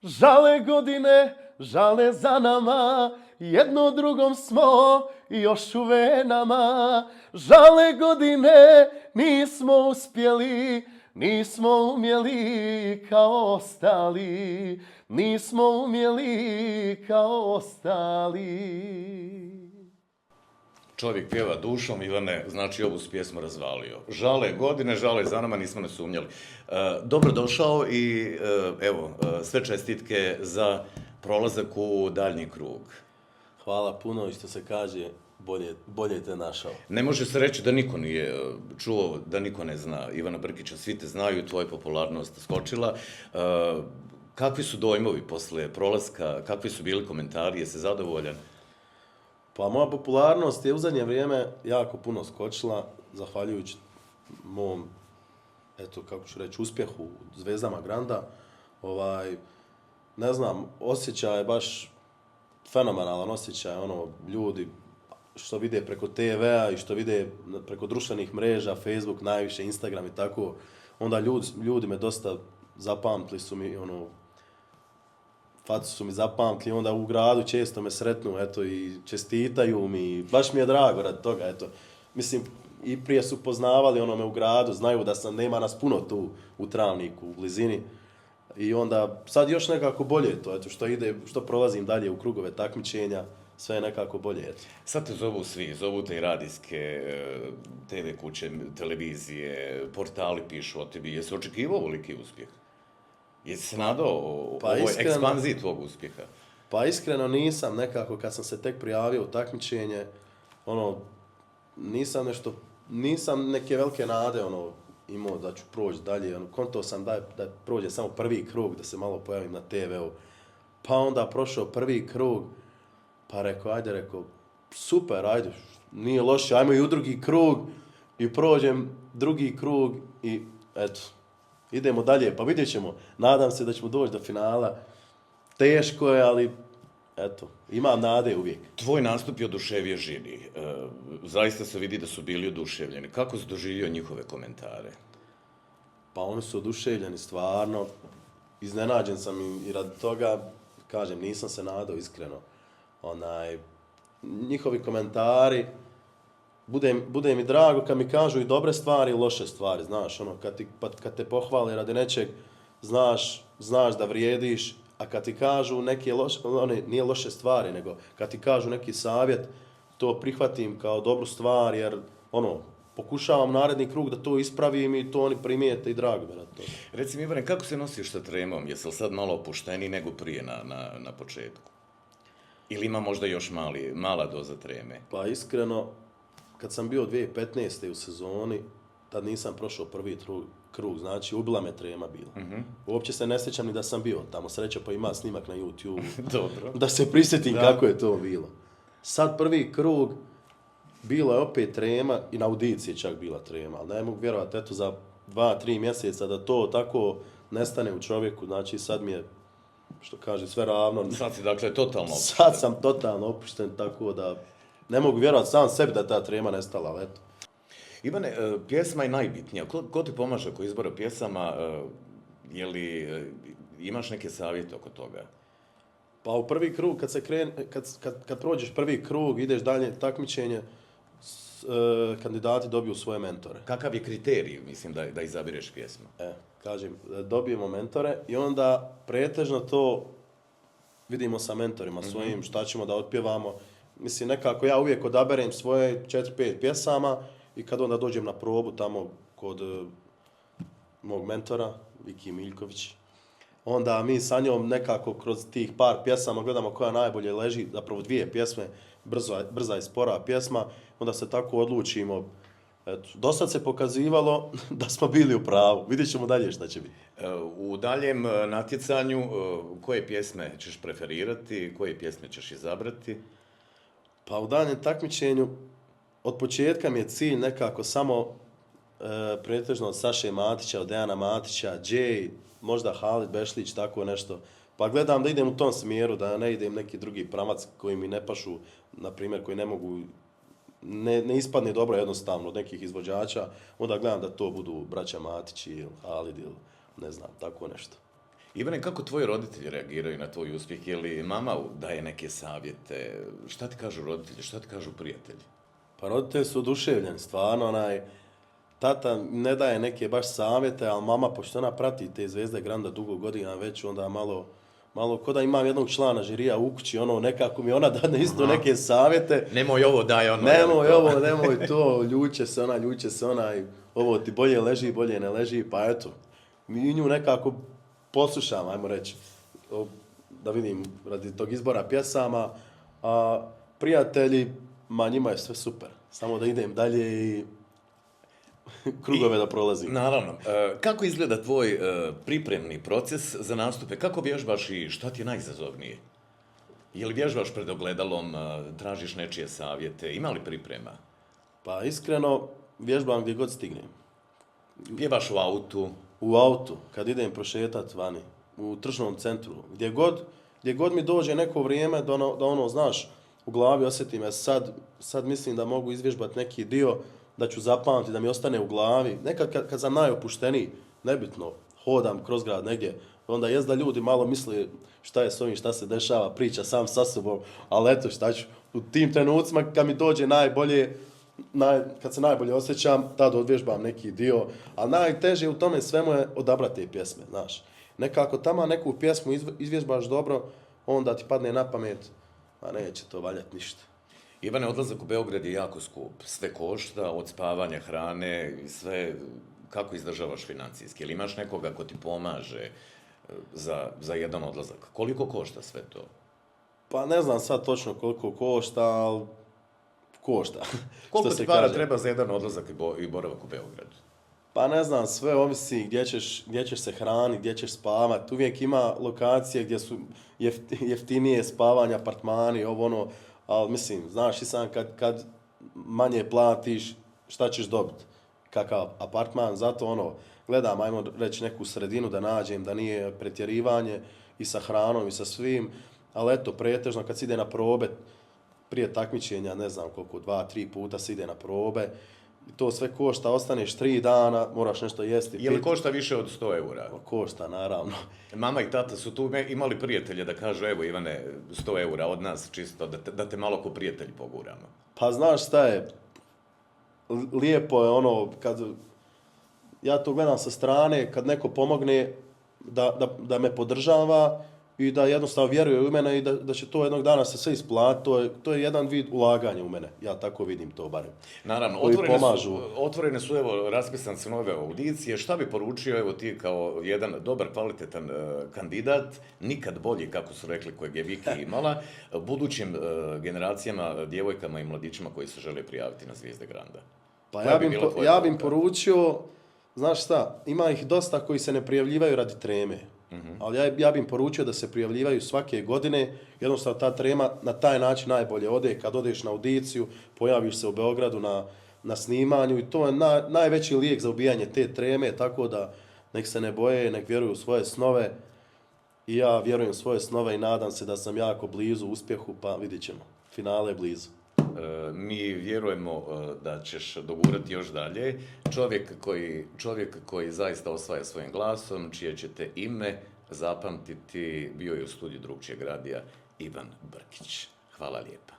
Žale godine, žale za nama, jedno drugom smo još u venama. Žale godine, nismo uspjeli, nismo umjeli kao ostali, nismo umjeli kao ostali. Čovjek pjeva dušom, Ivane, znači ovu pjesmu razvalio. Žale godine, žale za nama, nismo ne sumnjali. Dobro došao i evo, sve čestitke za prolazak u daljnji krug. Hvala puno i što se kaže, bolje te našao. Ne može se reći da niko nije čuo, da niko ne zna Ivana Brkića, svi te znaju, tvoja popularnost skočila. Kakvi su dojmovi posle prolaska, kakvi su bili komentari, jesi zadovoljan? Pa moja popularnost je u zadnje vrijeme jako puno skočila, zahvaljujući mom, eto kako ću reći, uspjehu u Zvezdama Granda. Ne znam, osjećaj je baš fenomenalan osjećaj, ljudi što vide preko TV-a i što vide preko društvenih mreža, Facebook najviše, Instagram i tako, onda ljudi me dosta zapamtili su mi, facu su mi zapamtili, onda u gradu često me sretnu, eto, i čestitaju mi, baš mi je drago radi toga, eto. Mislim, i prije su poznavali me u gradu, znaju da nema nas puno tu u Travniku, u blizini. I onda, sad još nekako bolje to, eto, što prolazim dalje u krugove takmičenja, sve je nekako bolje, eto. Sad te zovu svi, zovu te i radijske, TV kuće, televizije, portali pišu o tebi, jesi očekivao ovoliki uspjeh? Jesi se nadao o ovoj ekspanziji tvog uspjeha? Pa iskreno nisam, nekako kad sam se tek prijavio u takmičenje, nisam neke velike nade, imao da ću proći dalje, kontao sam da prođe samo prvi krug, da se malo pojavim na TV-u. Pa onda prošao prvi krug, pa rekao, super, ajde, nije loše, ajmo i u drugi krug, i prođem drugi krug i eto, idemo dalje, pa vidjet ćemo. Nadam se da ćemo doći do finala. Teško je, ali eto, imam nade uvijek. Tvoj nastup je oduševio žiri. Zaista se vidi da su bili oduševljeni. Kako si doživio njihove komentare? Pa oni su oduševljeni, stvarno. Iznenađen sam i radi toga, kažem, nisam se nadao iskreno. Njihovi komentari, bude mi drago kad mi kažu i dobre stvari i loše stvari, znaš, kad te pohvale radi nečeg, znaš da vrijediš, a kad ti kažu neke loše, nije loše stvari, nego kad ti kažu neki savjet, to prihvatim kao dobru stvar, jer pokušavam naredni krug da to ispravim i to oni primijete i drago mi na to. Reci mi, Ivane, kako se nosiš sa tremom? Jesi li sad malo opušteniji nego prije na početku? Ili ima možda još mala doza treme? Pa iskreno, kad sam bio 2015. u sezoni, tad nisam prošao prvi krug, znači ubila me trema bila. Uopće se ne sjećam ni da sam bio tamo, sreća pa ima snimak na YouTube. Dobro. Da se prisjetim kako je to bilo. Sad prvi krug, bilo je opet trema i na audiciji čak bila trema, ali ne mogu vjerovati, eto za 2-3 mjeseca da to tako nestane u čovjeku, znači sad mi je, što kaže, sve ravno. Sad si dakle totalno opušten. Sad sam totalno opušten, tako da ne mogu vjerovati sam sebi da ta trema nestala, ali eto. Ivane, pjesma je najbitnija. Ko ti pomaže oko izbora pjesama? Imaš neke savjete oko toga? Pa u prvi krug, kad prođeš prvi krug, ideš dalje takmičenje, kandidati dobiju svoje mentore. Kakav je kriterij, mislim, da izabireš pjesmu? Kažem, dobijemo mentore i onda pretežno to vidimo sa mentorima svojim, šta ćemo da otpjevamo. Mislim, nekako ja uvijek odaberem svoje 4-5 pjesama i kad onda dođem na probu tamo kod mog mentora, Viki Miljković, onda mi sa njom nekako kroz tih par pjesama gledamo koja najbolje leži, zapravo 2 pjesme, brza i spora pjesma, onda se tako odlučimo. Eto, dosad se pokazivalo da smo bili u pravu. Vidjet ćemo dalje šta će biti. U daljem natjecanju, koje pjesme ćeš preferirati, koje pjesme ćeš izabrati? Pa u daljem takmičenju, od početka mi je cilj nekako samo pretežno od Saše Matića, od Dejana Matića, Džej, možda Halid Bešlić, tako nešto. Pa gledam da idem u tom smjeru, da ne idem neki drugi pravac koji mi ne pašu, na primjer, koji ne mogu, ne ispadne dobro jednostavno od nekih izvođača, onda gledam da to budu braća Matić ili Halid ili ne znam, tako nešto. Ivane, kako tvoji roditelji reagiraju na tvoj uspjeh? Je li mama daje neke savjete? Šta ti kažu roditelji, šta ti kažu prijatelji? Pa roditelji su oduševljeni, stvarno, tata ne daje neke baš savjete, ali mama, pošto ona prati te Zvezde Granda dugo godina već, onda malo ko da imam jednog člana žirija u kući, nekako mi ona dane isto neke savjete. Nemoj ovo, daj ono. Nemoj to, ljuče se ona, i ovo ti bolje leži, bolje ne leži, pa eto, mi nju nekako poslušam, ajmo reći, da vidim, radi tog izbora pjesama, a prijatelji, njima je sve super, samo da idem dalje i krugove da prolazim. Naravno. Kako izgleda tvoj pripremni proces za nastupe? Kako vježbaš i šta ti je najizazovnije? Je li vježbaš pred ogledalom, tražiš nečije savjete, ima li priprema? Pa iskreno, vježbam gdje god stignem. Pjevaš u autu? U autu, kad idem prošetat vani, u tržnom centru, gdje god mi dođe neko vrijeme da znaš, u glavi osjetim, sad mislim da mogu izvježbati neki dio, da ću zapamtiti, da mi ostane u glavi. Nekad kad sam najopušteniji, nebitno, hodam kroz grad negdje, onda jest da ljudi malo misle šta je s ovim, šta se dešava, priča sam sa sobom, ali eto šta ću, u tim trenucima kad mi dođe najbolje, kad se najbolje osjećam, tad odvježbam neki dio, a najteže u tome svemu je odabrati te pjesme, znaš. Nekako tamo neku pjesmu izvježbaš dobro, onda ti padne na pamet, a neće to valjati ništa. Ivane, odlazak u Beograd je jako skup. Sve košta, od spavanja, hrane, sve. Kako izdržavaš financijski? Ili imaš nekoga ko ti pomaže za jedan odlazak? Koliko košta sve to? Pa ne znam sad točno koliko košta, ali košta. Koliko ti para treba za jedan odlazak i boravak u Beogradu? Pa ne znam, sve ovisi gdje ćeš se hraniti, gdje ćeš spavati. Uvijek ima lokacije gdje su jeftinije spavanje, apartmani, ali mislim, znaš i sam kad manje platiš, šta ćeš dobiti? Kakav apartman, zato gledam, ajmo reći neku sredinu da nađem, da nije pretjerivanje i sa hranom i sa svim, ali eto, pretežno kad se ide na probe, prije takmičenja, ne znam koliko, 2-3 puta se ide na probe, to sve košta, ostaneš 3 dana, moraš nešto jesti. Je li košta više od 100 eura? Košta, naravno. Mama i tata su tu imali prijatelje da kažu, evo Ivane, 100 eura od nas, čisto da te malo ko prijatelj poguramo. Pa znaš šta je, lijepo je kad ja to gledam sa strane, kad neko pomogne da me podržava i da jednostavno vjeruje u mene i da će to jednog dana se sve isplatiti, to je jedan vid ulaganja u mene, ja tako vidim to barem. Naravno, otvorene su evo, raspisan su nove audicije, šta bi poručio evo ti kao jedan dobar, kvalitetan kandidat, nikad bolji, kako su rekli, kojeg je Viki imala, budućim generacijama, djevojkama i mladićima koji se žele prijaviti na Zvijezde Granda? Pa ja bih poručio, znaš šta, ima ih dosta koji se ne prijavljivaju radi treme. Ali ja bih im poručio da se prijavljivaju svake godine, jednostavno ta trema na taj način najbolje ode, kad odeš na audiciju, pojaviš se u Beogradu na snimanju i to je najveći lijek za ubijanje te treme, tako da nek se ne boje, nek vjeruju u svoje snove i ja vjerujem u svoje snove i nadam se da sam jako blizu uspjehu, pa vidit ćemo, finale je blizu. Mi vjerujemo da ćeš dogurati još dalje. Čovjek koji zaista osvaja svojim glasom, čije ćete ime zapamtiti, bio je u studiju Drugčijeg radija Ivan Brkić. Hvala lijepa.